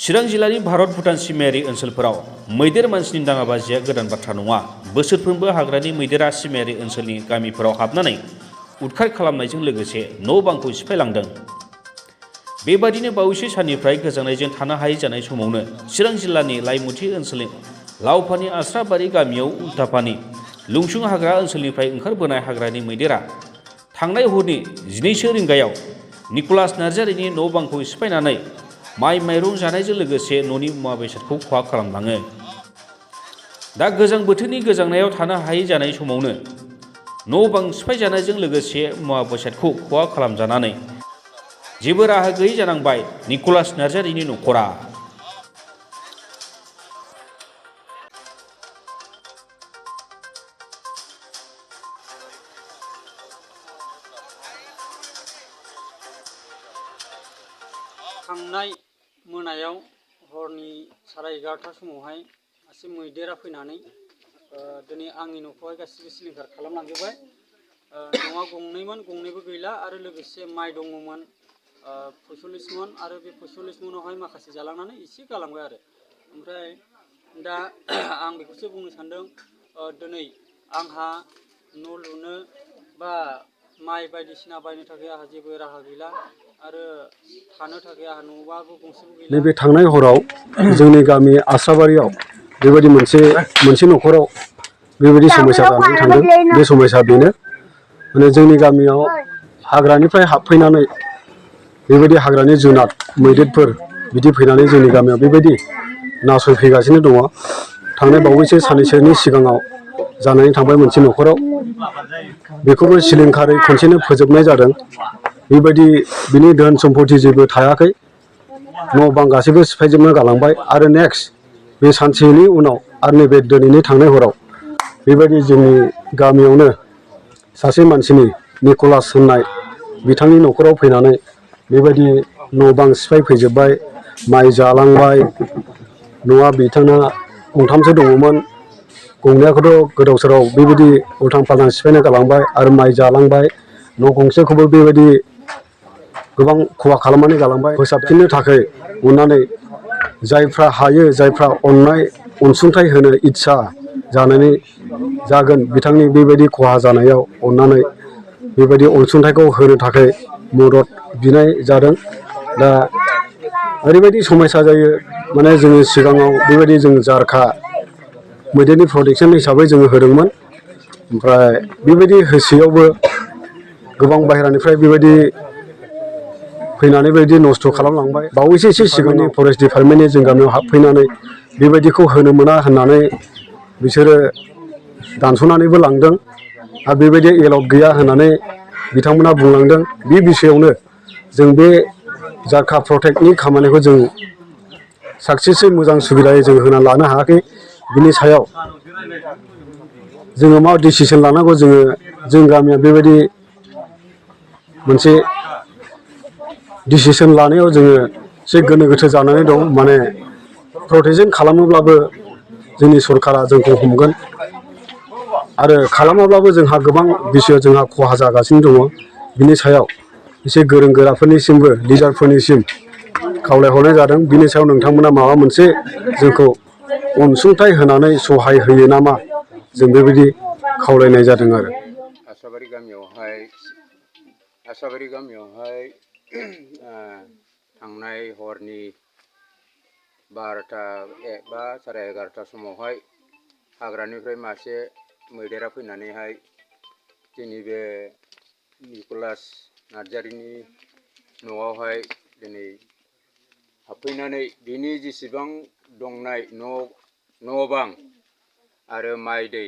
चिरां जिल्लानि भारत भुटान सिमायारि ओनसोलफोराव मैदेर मानसिनि दाङाबाजिया गोदान बाथ्रा नङा। बोसोरफ्रोमबो हाग्रानि मैदेरा सिमायारि ओनसोलनि गामिफोराव हाबनानै उदखार खालामनायजों लोगोसे न' बांखौ सिफायलांदों। बेबादिनो बावैसो साननिफ्राय गोजांनायजों थानो हायै जानाय समावनो चिरां जिल्लानि लाइमुथि ओनसोलनि लावफानि आस्राबारि गामियाव उल्थापानि लुंसुं हाग्रा ओनसोलनिफ्राय ओंखारबोनाय हाग्रानि मैदेरा थांनाय हरनि 12 रिंगायाव निकलास नार्जारिनि न' बांखौ सिफायनानै माइ माइरं जानायजों लोगोसे न'नि मुवा बेसादखौ खहा खालामलाङो। दा गोजां बोथोरनि गोजांनायाव थानो हायै जानाय समावनो न' बां सिफायजानायजों लोगोसे मुवा बेसादखौ खहा खालामजानानै जेबो राहा गैयै जानांबाय निकलास नार्जारिनि न'खरा। थांनाय मोनायाव हरनि 11:30 समावहाय मासे मैदेरा फैनानै दिनै आंनि न'खौहाय गासिबो सिलिंखार खालामलांजोबबाय। न'आ गंनैमोन, गंनैबो गैला आरो लोगोसे माइ दङमोन 45 मन आरो बे 45 मनावहाय माखासे जालांनानै एसे गालांबाय आरो। ओमफ्राय दा आं बेखौसो बुंनो सानदों, दिनै आंहा न' लुनो बा माइ बायदिसिना बायनो थाखाय आंहा जेबो राहा गैला आरो थानो थाखाय आंहा न'बाबो गंसेबो गैला। नैबे थांनाय हराव जोंनि गामि आस्राबारियाव बेबायदि मोनसे न'खराव बेबायदि समस्या जानानै थांदों। बे समस्या बेनो माने जोंनि गामियाव हाग्रानिफ्राय हाबफैनानै बेबायदि हाग्रानि जुनाद मैदेरफोर बिदि फैनानै जोंनि गामियाव बेबायदि नासयफैगासिनो दङ। थांनाय बावैसो साननैसोनि सिगाङाव जानानै थांबाय मोनसे न'खराव, बेखौबो सिलिंखारै खनसेनो फोजोबनाय जादों। बेबायदि बिनि धोन सम्पति जेबो थायाखै, न' बां गासैबो सिफायजोबना गालांबाय। आरो नेक्स्ट बे सानसेनि उनाव आरो नैबे दिनैनि थांनाय हराव बेबायदि जोंनि गामियावनो सासे मानसिनि निकलास होननाय बिथांनि न'खराव फैनानै बेबायदि न' बां सिफायफैजोबबाय, माइ जालांबाय। न'आ बिथांना गंथामसो दङमोन, गंनैयाखौथ' गोदाव सोराव बेबायदि उल्थां फाल्थां सिफायना गालांबाय आरो माइ जालांबाय। न' गंसेखौबो बेबायदि गोबां खहा खालामनानै गालांबाय। फोसाबफिननो थाखाय अननानै जायफ्रा हायो, जायफ्रा अनसुंथाइ होनो इस्सा जानानै जागोन बिथांनि बेबायदि खहा जानायाव अननानै बेबायदि अनसुंथाइखौ होनो थाखाय मदद बिनाय जादों। दा ओरैबायदि समस्या जायो, माने जोङो सिगाङाव बेबायदि जों जारखा मैदेरनि प्रटेकसन हिसाबै जोङो होदोंमोन। ओमफ्राय बेबायदि होसेयावबो गोबां बाहेरानिफ्राय बेबायदि फैनानै बेबायदि नस्थ' खालामलांबाय। बावैसो एसे सिगांनि फरेस्ट डिपार्टमेन्टनि जों गामियाव हाबफैनानै बेबायदिखौ होनो मोना होननानै बिसोरो दानस'नानैबो लांदों आरो बेबायदि एलाउड गैया होननानै बिथांमोना बुंलांदों। बे बिसयआवनो जों बे जारखा प्रटेक्टनि खामानिखौ जों साक्सेसै मोजां सुबिदायै जों होना लानो हायाखै। बिनि सायाव जोङो मा डिसिसन लानांगौ, जों गामिया बेबायदि मोनसे डिसिसन लानायाव जोङो एसे गोनो गोथो जानानै दं। माने प्रटेकसन खालामोब्लाबो जोंनि सरकारा जोंखौ हमगोन आरो खालामाब्लाबो जोंहा गोबां बिसयआव जोंहा खहा जागासिनो दङ। बिनि सायाव एसे गोरों गोराफोरनिसिमबो लिडारफोरनिसिम खावलायहरनाय जादों। बिनि सायाव नोंथांमोना माबा मोनसे जोंखौ अनसुंथाइ होनानै सहाय होयो नामा, जों बेबायदि खावलायनाय जादों आरो। आस्राबारि गामियावहाय थांनाय हरनि 12टा बा 11:30 समावहाय हाग्रानिफ्राय मासे मैदेरा फैनानैहाय जोंनि बे निकलास नार्जारिनि न'आवहाय दिनै हाबफैनानै बिनि जेसेबां दंनाय न' बां आरो माइ दै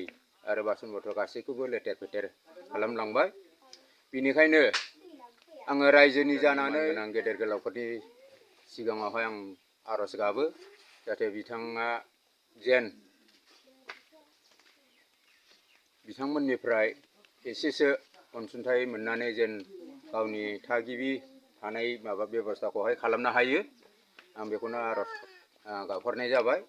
आरो बासन बर्थन गासैखौबो लेथेर फेथेर खालामलांबाय। बेनिखायनो आङो रायजोनि जानानै आं गेदेर गोलावफोरनि सिगाङावहाय आं आर'ज गाबो, जाहाथे बिथाङा जेन बिथांमोननिफ्राय एसेसो अनसुंथाइ मोननानै जेन गावनि थागिबि थानाय माबा बेब'स्थाखौहाय खालामनो हायो, आं बेखौनो आर'ज गाबहरनाय जाबाय।